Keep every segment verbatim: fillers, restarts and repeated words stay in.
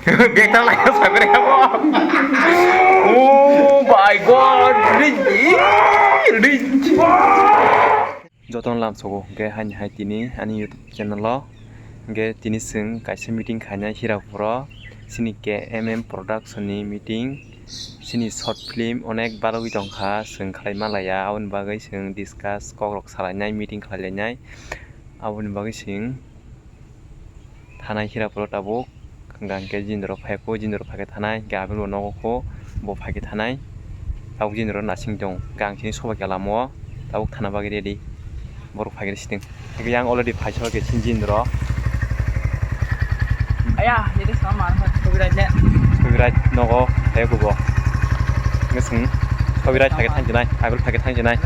Bag ta lai sabre abo. Oh my God, rich, rich. Jotono lamsogo hwnkhe haini hai tini ani YouTube channel o hwnkhe tini chwng kaisa meeting khainai Hirapuro, chini K M M production ni meeting, chini short film onek barogwi tongkha, chwng khlai malaya, aboni bagwi chwng discuss kokrok salainai, meeting khlailainai, aboni bagwi chwng thanai Hirapuro tabuk. Hwnkhe jindoro phai kho, jindoro phai khe thanai, hwnkhe aboni bo nogo kho, bo phai khe thanai. Tabuk jindoro nasing tong, hwnkhe ang chini sobai khe lama o, tabuk thana bagwi ready. Borok phai khe siting. Hwnkhe yang already phai soi khe chini jindoro. Aya, jadi sama, sobirai le. Sobirai nogo phai kho bo. Hwnkhe chwng sobirai phai khe thang chinai, aboni phai khe thang chinai.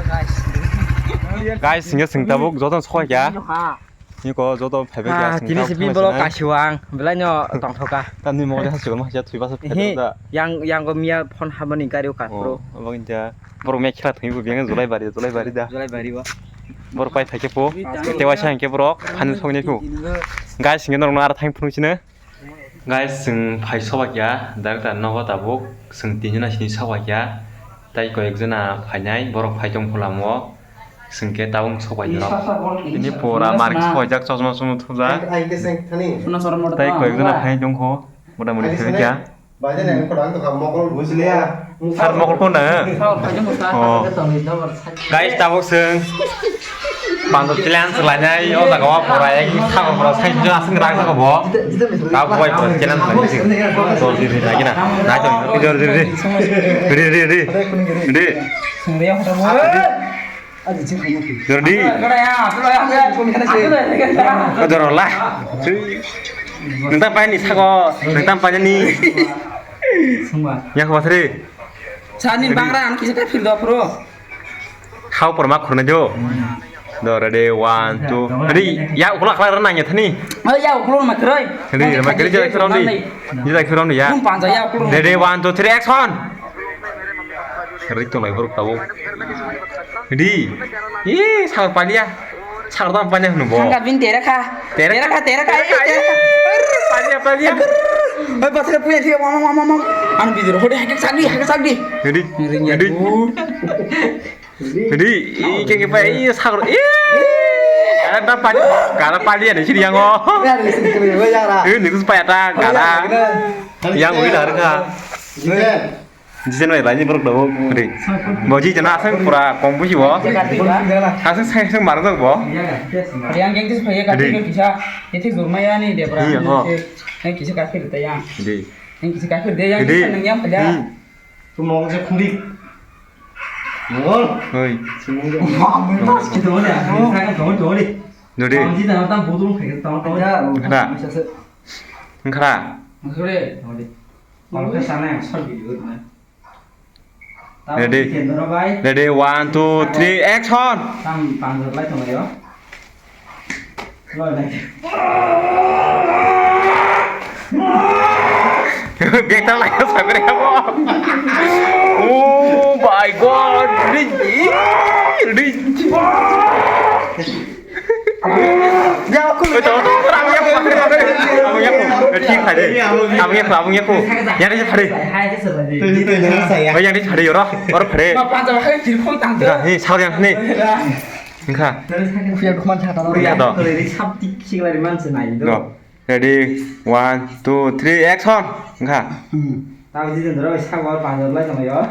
Guys, hwnkhe chwng tabuk jotono soi kha. Niko joto phaibai kha, ah, chwng tini tabuk se bini thangma bolok sinai. Kasiwang, belai no tongthoka. Tamni mo ja sigon ma ja thwi basa. Ehe, pheto da. Yang, yang go miya phone habani gari o kaphuru. Oh, abang ja. Borok me khela thwi bo biyang Julai bari, Julai bari da. Julai bari o. Borok pai phaikhe po. Tewa sa hwnkhe borok khan sogni phu. Guys, hwnkhe norok no ar thang phunuk sino. Guys, chwng phai sobai kha, director nogo tabuk, chwng tinjona sini sobai kha, tei koyekjona phainai, borok phai tong phu lama o, chwng khe tabuk sobai kha. Bini pura mar sobaijak, chosma chosma thupjak, tei koyekjona phai tong kho, motamoti phai kha. Sir mokol phone na? Oh. Guys, tabuk chwng panjo challenge lainai o jaga o pura ek sagor pura sai jo aswng rak jaga bo. Tabuk bai pura challenge lainai se. Jor jor jor lagi na. Na jor jor jor. Ri ri ri. Ri. Jor di. Jor la. Nang tam paini sago, nang tam paini. Yang kau seri. Sani bangra an kisa kafir do pro. Kau pura mak khurna jo. Do ready, one, two. Ready, ya ukla kala rana ya thani. Oh ya ukla ma kroi. Ready, ma kali jai krom di. Jai krom di ya. Kum panja ya ukla. Ready, one, two, three, action. Ready to lai borok tabo. Ready. Ih, sagar palia. Sagar tam palia hunu bo. Sangka bin tera kha. Tera kha, tera kha, eh, tera kha. Palia, palia. Hei, pathar punya dia, mama, mama, mama. Anu bidir, hodi, hake sadi, hake sadi. Ready. Ring ya. Ready. Ready. Ih, ke, ke, pa, ih, sagar, ih. Ada palia, ada palia ni sini yang oh. Ya, di sini, ya, ya. Ini kus payata, kada. Yang udah harga. Jisen bai laini borok dago ri. Bo ji jana asang pura kom buji bo. Asang sai asang mar dok bo. Yang yang tis phaya ka ri. Kisa, iti zurma ya ni debra. Iya, ho. Yang kisa ka phir ta yang. Ri. Yang kisa ka phir de yang. Ri. Yang yang phaya. Hmm. Tu mong se khuli. Mong. Hoi. Mong tas ki dole. Sa ka dole dole. Dole. Tam ji ta tam bodu khai ta ta. Khara. Khara. Dole. Dole. Ready. Ready, one, two, three, action! Bag ta lai sabre abo. Oh my God, rich, rich. Oi, tong, tong, tong, abang yaku, abang yaku. Abang yaku. Eh, thik phai de. Abang yaku, abang yaku. Yang ni phai de. Oi, yang ni phai de, oro, oro phai de. Ga, hei, sao yang ni. Engkha. Engkha to. Go. Ready, one, two, three, action. Engkha. Tamo jitendra bai sago panjab lai tongyo.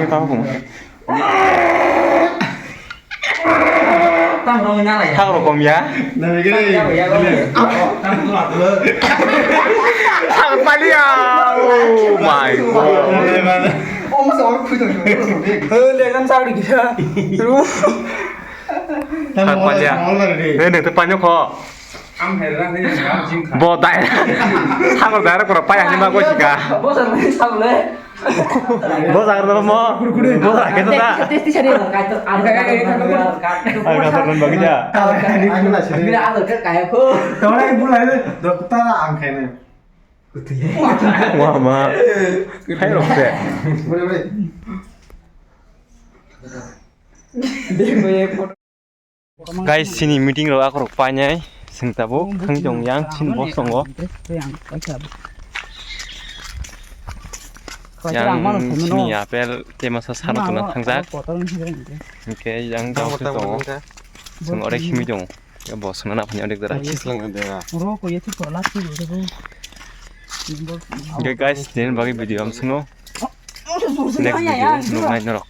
Tamo kung. Tamo rong na lai. Tamo rong ya. Tamo rong ya. Tamo rong ya. Tamo rong ya. Oh my God. Oh, masa orang kuy tong. Hei, le kan sa di kisa. Ru. Tamo rong ya. Hei, ne to panyo kho. Ang hai rang ni ang jing kha. Bo dai. Sabar dai ra kora pai ani ma ko sika. Bo sa ni sa le. Bo sa ra mo. Bo sa ke ta. Testi sari ka to. Ang ka to kan bagi ja. Bila ang ka kaya ko. Tawai bulai le. Dokta ang khai ne. Wa ma. Khai ro se. Bole bole. Guys, chini meeting rok akorok painai, Chwng tabuk thang tong yang chin boss tongo. Yang sini apel te masa sano tuna thangjak. Hingke yang jauh tongo. Chwng ore himi tongo. Ya boss mana punya dek dara. Kis lang dera. Hingke guys, din bagi video am sino. Next video nung nai norok.